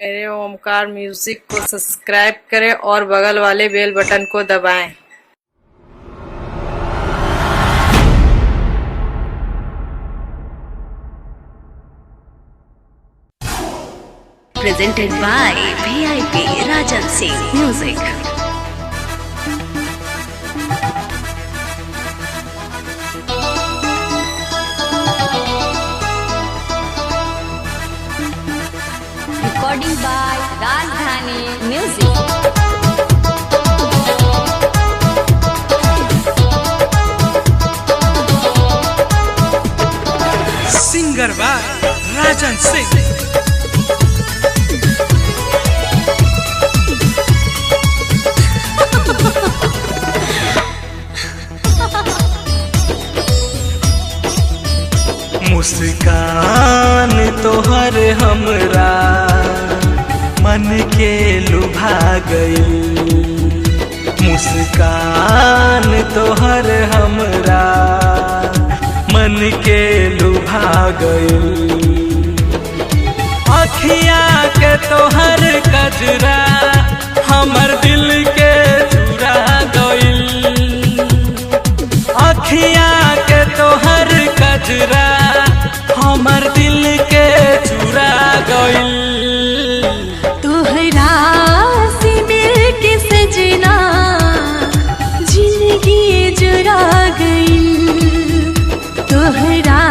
मेरे ओमकार म्यूजिक को सब्सक्राइब करें और बगल वाले बेल बटन को दबाएं। Presented by VIP Rajan Singh Music. Recording by Rajdhani Music. Singer by Rajan Singh. मुस्कान तोहर हमरा मन के लुभा गई। मुस्कान तोहर हमरा मन के लुभा गई। अखिया के तोहर कजरा हमर दिल के चुरा गईल। अखिया के तोहर कजरा हमर दिल के चुरा गईल। तोहरा से मिलके सजना जिंदगी जुड़ा गई। तोहरा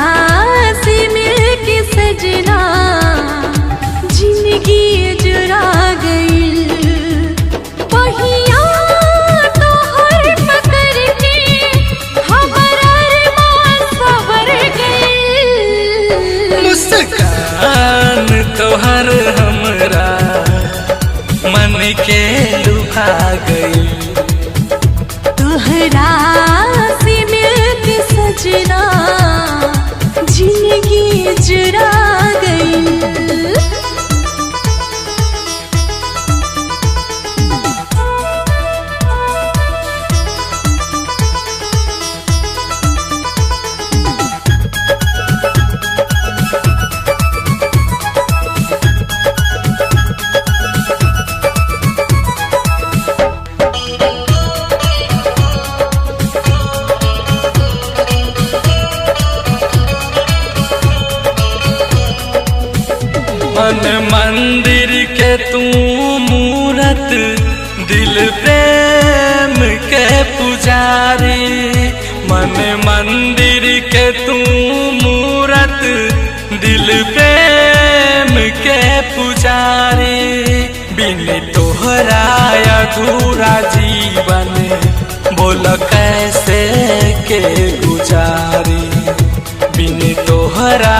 से मिलके सजना जिंदगी जुड़ा गई। पहिया तोहर पकड़ के हमर अरमान सवर गई। मुस्कान तोहर हमरा मन के लुभा गई। तोहरा से मिलके सजना जिंदगी जुड़ा गई। मन मंदिर के तू मूरत, दिल प्रेम के पुजारी। मन मंदिर के तू मूरत, दिल प्रेम के पुजारी। बिन तोहरा अधूरा जीवन बोल कैसे के गुजारी। बिन तोहरा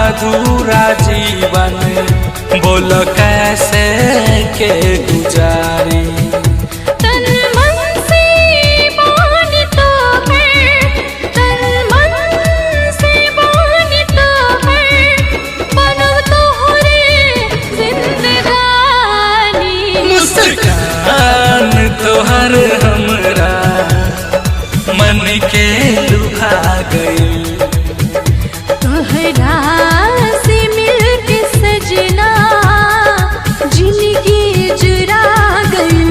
अधूरा जीवन बोल कैसे के गुजारी। तन मन से बानी तो है, तन मन से बानी तो है, बनो तोहरे जिंदगानी। मुस्कान तोहर हमरा मन के लुभा गई। तोहरा से मिलके सजना जिंदगी जुड़ा गई।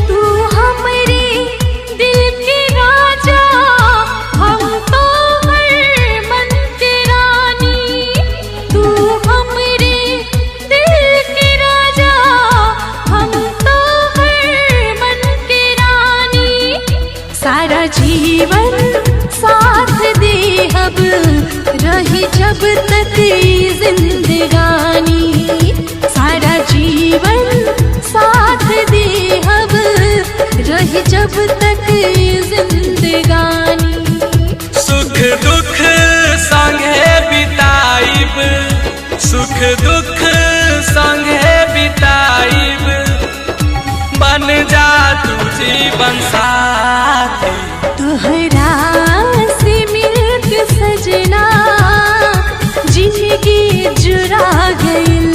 तू हमरे दिल के राजा, हम तो हर मन के रानी। तू हमरे दिल के राजा, हम तो हर मन के रानी। सारा जीवन साथ दे अब रही जब तक जिंदगानी। सारा जीवन साथ दे अब रही जब तक जिंदगानी। सुख दुख संगे बिताइब, सुख दुख संगे बिताइब, बन जा तू जीवन साथी। तोहरा से मिलके सजना जिंदगी जुड़ा गइल।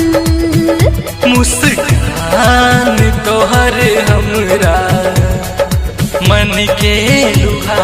मुस्कान तोहर हमरा मन के लुहा